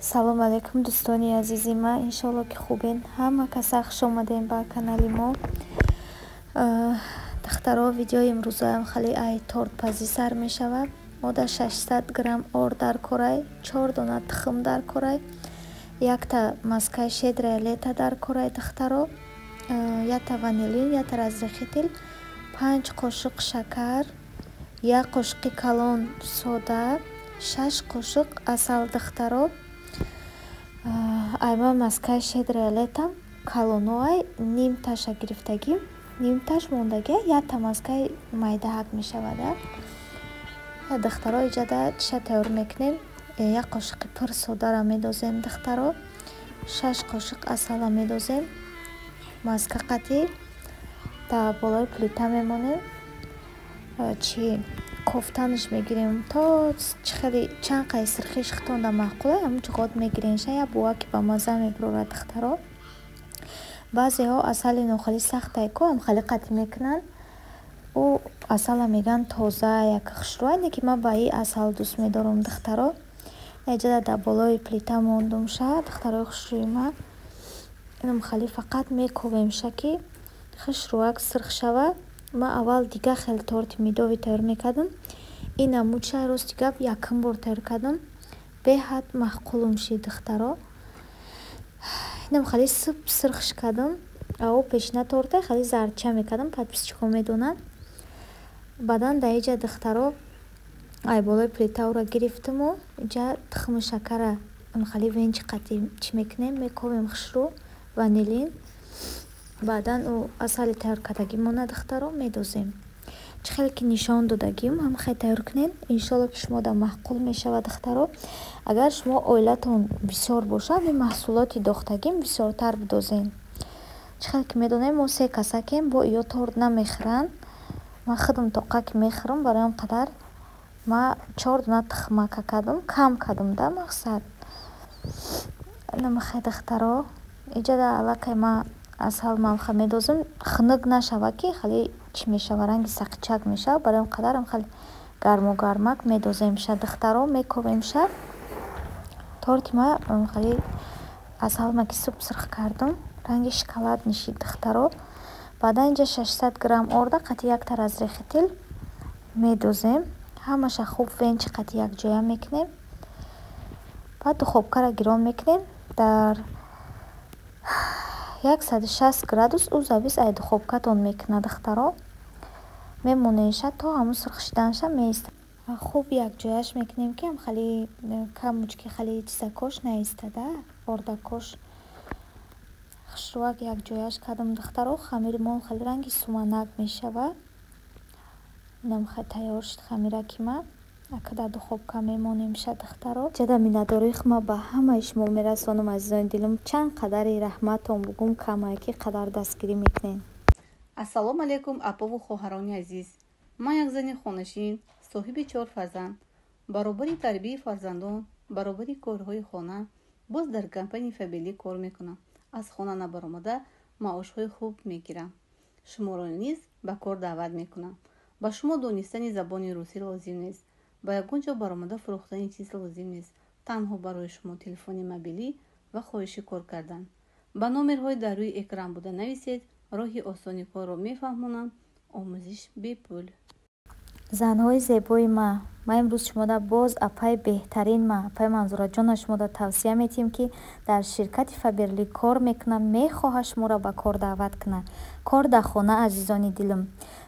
Салом алейкум, дӯстони азизи ман, иншоалло, ки хубен. Ҳама каса хуш омадем ба канали мо. Духтаро, видеои имрӯзаам хеле ай тортпазӣ сар мешавад. Мо дар 600 грамм орд дар корай, чор дона тухм дар корай, якта маскаи «Щедрое лето» дар корай, духтаро, якта ванилин, якта разрыхлитель, 5 қошуқ шакар, як қошуқи калон сода, 6 қошуқ асал. Духтаро, айма маскаи «Щедрое лето» калоноай, нимташа гирифтагӣ, нимташ мондагӣ, якта маскаи майдаҳак мешавада. Духтаро, иҷада чиша тайёр мекунем? Як қошуқи пур содаро медозем, духтаро, 6 қошуқ асала медозем, маска қатӣ дар болои плита мемонем, чи кофтанаш мегирем, то чӣ хеле чанд қай сирхиш хитонда маъқула, ҳамун ҷуғот мегирем ша, як бувак ки ба мазза мебурорад. Духтаро, баъзеҳо асали нохали сахтай ку ҳамхали қатӣ мекунанд, ӯ асала мегӯянд тоза, як хушрӯ, не ки ман ба ин асал дӯст медорам. Духтаро, иҷада дар болои плита мондумша. Духтарои хушрӯи ман, инам хали фақат мековемша, ки хушрӯак сирх шавад. Ман аввал дигар хеле торти медовый тайёр мекардам, ин намудша, рости гап, якум бор тайёр кардам, беҳад маъқулум шид. Духтаро, инам хеле суб сирхш кардам. О, пешина торта хеле зардча мекардам, подписчикҳо медонанд. Баъдан дар иҷа, духтаро, ай болои плита ӯро гирифтиму иҷа тухму шакара хеле венчи қатӣ чӣ мекунем, мековем хушрӯ, ванилин, баъдан ӯ асали тайёр кардагимона, духтаро, медозем. Чӣ хеле ки нишон додагим, ҳам хел тайёр кунед, иншоалло, ки шумода маъқул мешавад. Духтаро, агар шумо оилатон бисёр бошад, ин маҳсулоти дохтагим бисёртар бидозен. Чӣ хеле ки медонем, мо се касакем, бо иё торт намехӯранд, ман худам тоқа ки мехӯрам. Барои он қадар ма чор дона тухмака кардам, кам кардам да мақсад. Намахай, духтаро, иҷада аллакай ма асал мамха медозам, хунук нашава, ки хеле чӣ мешава, ранги сақичак мешава. Барои он қадарам хеле гарму гармак медоземша, духтаро, мековемша. Торти ма хеле асалма ки суб сирх кардам, ранги шоколад нишид, духтаро. Баъдан инҷа 600 грамм орда қати якта разрыхлитель медозем, ҳамаша хуб венчи қати якҷоя мекунем, баъд духовкаро гирон мекунем дар 160 градус, ӯ зависит ай духовкатон мекунад. Духтаро, мемонеша, то ҳамун сурх шиданша меистад, хуб якҷояш мекунем, ки хеле камучки хеле чизакош наистада, ордакош. Хушрӯак якҷояш кардам, духтаро, хамири мо хеле ранги суманак мешавад. Инам хеле тайёр шуд хамираки ма, ака дар духовка мемонемша. Духтаро, ҷада миннатдории хума ба ҳамаи шумо мерасонам. Азизони дилам, чанд қадари раҳматон бугум камае, ки қадар дастгирӣ мекунед. Ассалому алайкум, апову хоҳарони азиз! Ман як зани хонашин, соҳиби чор фарзанд. Баробари тарбияи фарзандон, баробари корҳои хона, боз дар компанияи Фаберлик кор мекунам. Аз хона набаромада, маошҳои хуб мегирам. Шуморо низ ба кор даъват мекунам. Ба шумо донистани забони русӣ лозим нест, ба ягон ҷо баромада фурӯхтани чиз лозим нест. Танҳо барои шумо телефони мобилӣ ва хоҳиши кор кардан. Ба номерҳои дар рӯи экран буда нависед, роҳи осони корро мефаҳмонам. Омӯзиш бепул. Занҳои зебои ма, ман имрӯз шумода боз апаи беҳтарин ма, апаи Манзураҷона, шумода тавсия метиҳем, ки дар ширкати Фаберлик кор мекунад, мехоҳад шуморо ба кор даъват кунад. Кор дар хона, азизони дилам,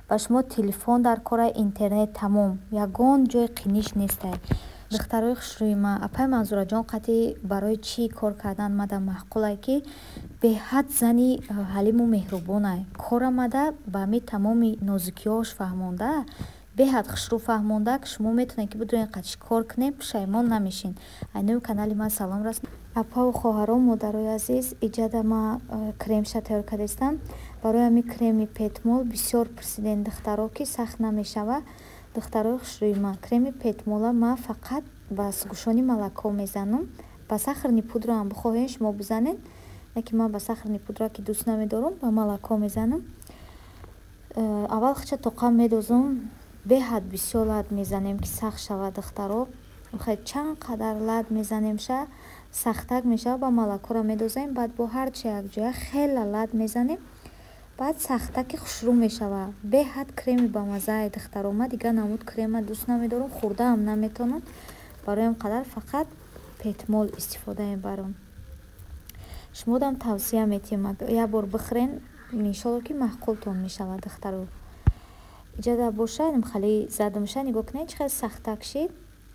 ба шумо телефон дар кора, интернет, тамом, ягон ҷои қиниш нестай. Духтарои хушрӯи ма, апаи Манзураҷон қатъи барои чӣ кор кардан мада маъқулай, ки беҳад зани ҳалиму меҳрубонай. Корамада ба ми тамоми нозукиҳош фаҳмонда, беҳад хушрӯ фаҳмонда, ки шумо метавонед, ки бидонед қатиш кор кунед, пушаймон намешин. Айноми канали ман салом раст. Апаву хоҳарон, модарои азиз, иҷада ма кремша тайёр кардастам. Барои ҳамин креми Петмол бисёр пурсидем, духтаро, ки сахт намешава. Духтарои хушрӯи ман, креми Петмола ма фақат ба сгущённый молоко мезанам. Ба сахарный пудраам бихоҳед, шумо бизанед, лекин ман ба сахарный пудра ки дӯст намедорам, ба молоко мезанам. Аввал хича тоқа медозам, беҳад бисёр лат мезанем, ки сахт шавад, духтаро. Чанд қадар лат мезанемша, сахтак мешавад. Ба молокора медозем, баъд бо ҳарчи якҷоя хела лат мезанем, баъд сахтаки хушрӯ мешавад. Беҳад креми бамаззае, духтаро. Ма дигар намуд крема дӯст намедорам, хӯрдаам наметавонам. Барои ҳам қадар фақат Петмол истифода мебарам. Шумодам тавсия метиҳам, як бор бихӯрен, иншолло, ки маъқултон мешавад, духтаро. Иҷада боша, хали задамша, нигоҳ кунед, чӣ хел сахтак шид.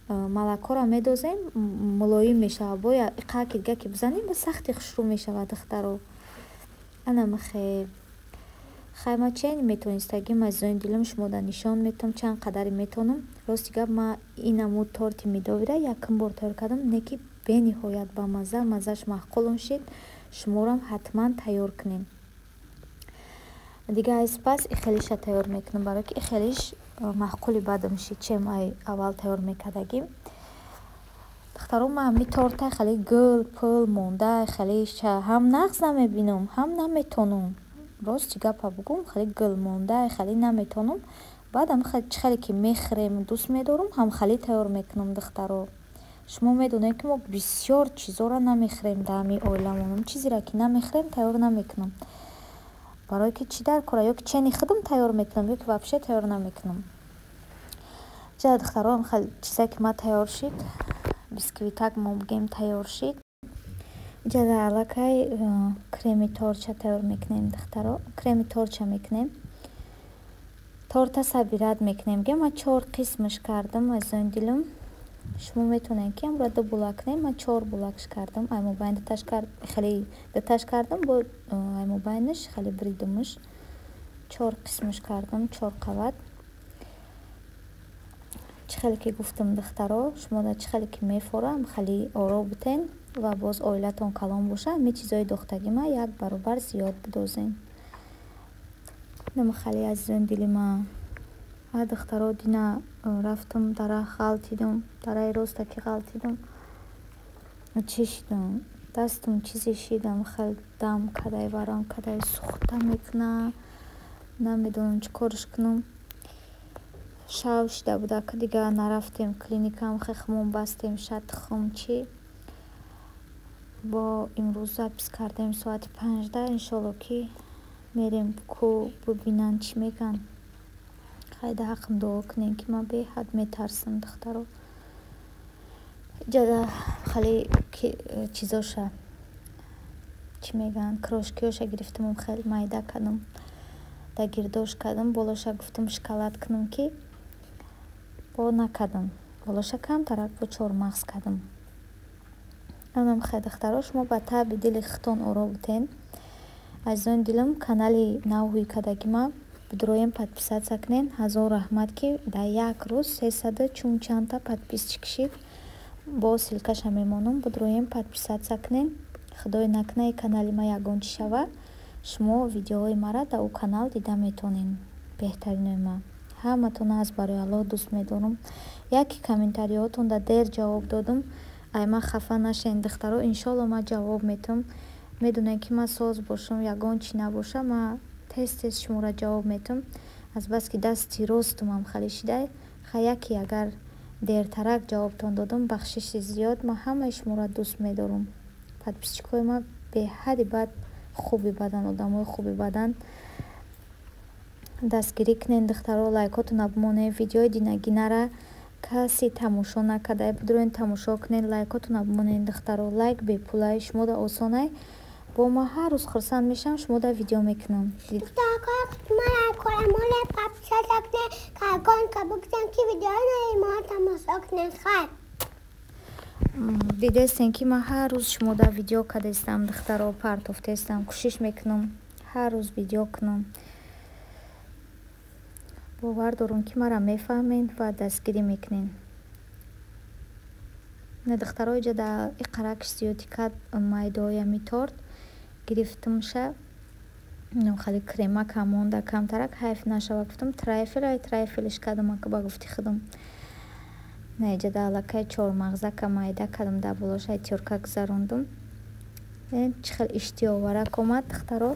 Молокора медозем, мулоим мешавад. Бо иқаки дига ки бизанем, ба сахти хушрӯ мешавад, духтаро. Анамахе хай, ма чени метонистагим, азизони дилам, шумода нишон метавам, чанд қадаре метавонам. Рости гап, ма ин намуд торти медовыйра якум бор тайёр кардам, не ки бениҳоят бамазза, маззаш маъқулам шид. Шуморам ҳатман тайёр кунед. Дигар аз пас ихелиша тайёр мекунам, барое ки ихелиш маъқули бадам шид, чем ай аввал тайёр мекардагим. Духтаро, ман ҳами торта хеле гул пул монда, хеле ҳам нағз намебинам, ҳам наметонам. Рости гапа бугум, хеле гул монда, хеле наметонам. Баъдам чӣ хеле ки мехӯрем, дӯст медорам, ҳам хеле тайёр мекунам, духтаро. Шумо медонед, ки мо бисёр чизоро намехӯрем дар ҳамин оиламон. Чизеро ки намехӯрем, тайёр намекунам. Барое ки чӣ дар кора, ё ки чени худам тайёр мекунам, ё ки вообще тайёр намекунам. Ҷа, духтаро, чизе ки ма тайёр шид, бисквитак мо бигем, тайёр шид. Иҷада аллакай креми тортча тайёр мекунем, духтаро. Креми тортча мекунем. Торта собирать мекунем. Ге ма чор қисмаш кардам, азизони дилам. Шумо метавонед, ки амро ду булак кунед. Ман чор булакш кардам. Ай мобайн дуташ хеле дуташ кардам, бо ай мобайнаш хеле бридумаш. Чор қисмаш кардам, чор қават. Чӣ хеле ки гуфтам, духтаро, шумо чӣ хеле ки мефорам, хеле оро бутен ва боз оилатон калон боша, ҳами чизои дохтагима як баробар зиёд бидозен. Намахали, азизони дили ман. А духтаро, дина рафтам, дара ғалтидам, дараи роста ки ғалтидам. Чӣ шидам? Дастам чизе шидам, хел дам кадай, варам кадай, сӯхта мекуна. Намедонам, чӣ корш кунам. Шав шида буда, ки дигар нарафтем клиникам, хехмон бастем, шатхум чӣ. Бо имрӯз запись кардем соати 5-да, иншолло, ки мерем ку, бубинанд, чӣ мегӯянд. Хай, да ҳаққам дуо кунем, ки ман беҳад метарсам, духтаро. Иҷада хеле чизоша, чӣ мегӯянд, крошкиёша гирифтаму хеле майда кардам, дагирдош кардам, болоша гуфтам шоколад кунам, ки бо накардам. Болоша камтарак бо чормағз кардам. Анам хай, духтаро, шумо ба таби дили худтон оро бутен. Азизони дилам, канали нав кардагима бидроем, подписаться кунен. Ҳазор раҳмат, ки дар як рӯз сесаду чун чандта подписчик шид. Бо ссылкаша мемонам, бидроем, подписаться кунен. Худое накуна, канали ма ягон чӣ шава, шумо видеоҳои маро дар ӯ канал дида метавонед. Беҳтаринои ман, ҳаматона аз барои Аллоҳ дӯст медорам. Яке комментариҳотонда дер ҷавоб додам, ай ман хафа нашавед, духтаро. Иншолло, ман ҷавоб метавам. Медонед, ки ман соз бошам, ягон чӣ набоша, ман тез тез шуморо ҷавоб метавам. Азбаски дасти ростумам хеле шида, ха, яке агар дертарак ҷавобтон додам, бахшиши зиёд. Ман ҳамаи шуморо дӯст медорам. Подписчикҳои ман беҳади бад хуби бадан, одамои хуби бадан. Дастгирӣ кунед, духтаро, лайкотона бимонед. Видеои динагинара касе тамошо накарда, бидроен, тамошо кунед, лайкотона бимонед, духтаро. Лайк бепулай, шумода осонай. Бо ман ҳар рӯз хурсанд мешавам, шумода видео мекунам. Духтаракҳои ман, корамоне подписаться кунед, колокольчика бикунед, ки видеои моро тамошо кунед. Хайр. Дидестен, ки ман ҳар рӯз шумода видео кардастам, духтаро, партофтаистам. Кӯшиш мекунам, ҳар рӯз видео кунам. Бовар дорам, ки маро мефаҳмед ва дастгирӣ мекунед. Духтаро, иҷа дар иқаракш зиёдӣ кард майдаҳои ҳами торт гирифтамша. Хеле кремакам монда камтарак, ҳайф нашава, гуфтам трайфел, ай трайфелш кардам, ба гуфти худам. На, иҷада аллакай чормағзака майда кардам, дар болош ай тёрка гузарондум. Чӣ хел иштиҳоварак омад, духтаро.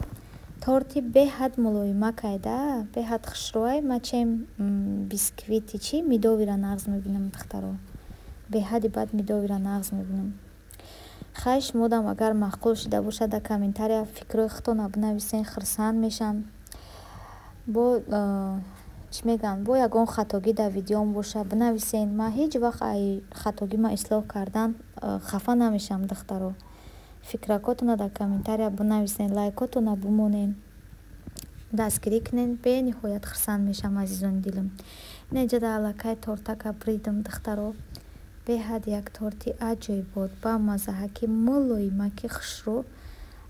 Торти беҳад мулоимакай да, беҳад хушрӯай. Ма чем бисквити чӣ медовыйра нағз мебинам, духтаро. Беҳади бад медовира нағз мебинам. Хай, шумодам агар маъқул шида бошад, дар комментария фикрҳои худтонро бинависен, хурсанд мешам. Бо чӣ мегӯянд, бо ягон хатогӣ дар видеом боша, бинависен. Ман ҳеҷ вақт ай хатогима ислоҳ кардан хафа намешавам. Духтаро, фикракотонро дар комментария бинависен, лайкотонро бимонен, дастгирӣ кунен, бениҳоят хурсанд мешавам, азизони дилам. Ина иҷода аллакай тортака бридам, духтаро. Беҳад як торти аҷоибот, бамаззаҳаки, мулоимаки, хушрӯ.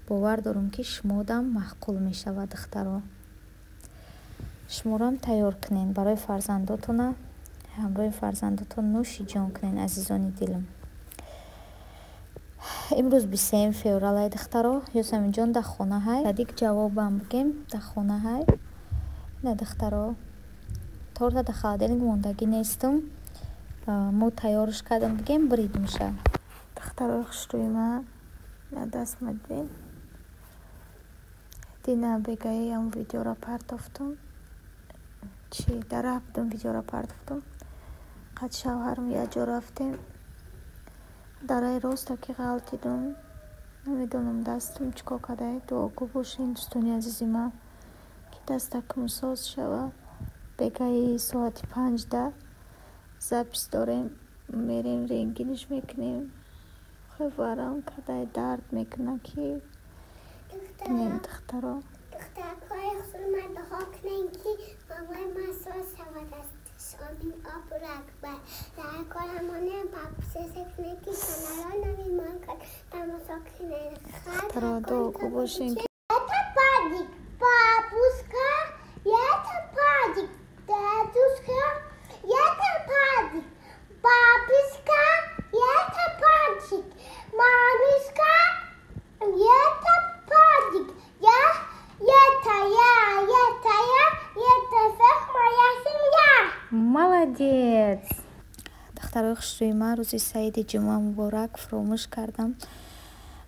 Бовар дорам, ки шумодам маъқул мешавад. Духтаро, шуморам тайёр кунен барои фарзандотона, ҳамроҳи фарзандотон нӯши ҷон кунен, азизони дилам. Имрӯз 23 февралай, духтаро. Ёсаминҷон дар хона ҳай, дик ҷавобам бигем, дар хона ҳай. Ина, духтаро, торта дар холодильник мондагӣ нестум, мо тайёрш кардам, бигем, бридимша. Духтарои хушрӯи ман, ина дастма дидем. Дина бегаи ам видеоро партофтум, чи дар раҳ будум, видеоро партофтум. Қад шавҳарам якҷо рафтем, дараи роста ки ғалтидум, намедонам дастам чӣ кор кардае. Дуогӯ бошен, дӯстони азизи ман, ки дастакам соз шавад. Бегаи соати 5-да запись дорем, мерем, рентгенш мекунем. Хеле варам кардае, дард мекунад, ки духтаро. Духтаракҳои хушрӯ, дуо кунед, ки бобои ман соз шавад аз амин, Аллоҳу акбар. Лайкҳоро монем, подписаться кунед, ки каналҳои нави мо тамошо кунед. Духтаро, дуогӯ бошен. Это падик, бабушка, это падик, дедушка, это падик, бабушка, это падик, мамушка, это падик, я, это я, это я, это всех моя семья. Молодец. Духтарои хушрӯи ман, рӯзи саиди ҷумъа муборак. Фуромӯш кардам.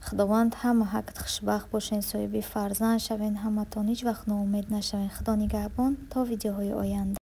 Худованд ҳама ҳақт хушбахт бошен, соҳиби фарзанд шавен ҳаматон, ҳеҷ вақт ноумед нашавен. Худо нигаҳбон, то видеоҳои оянда.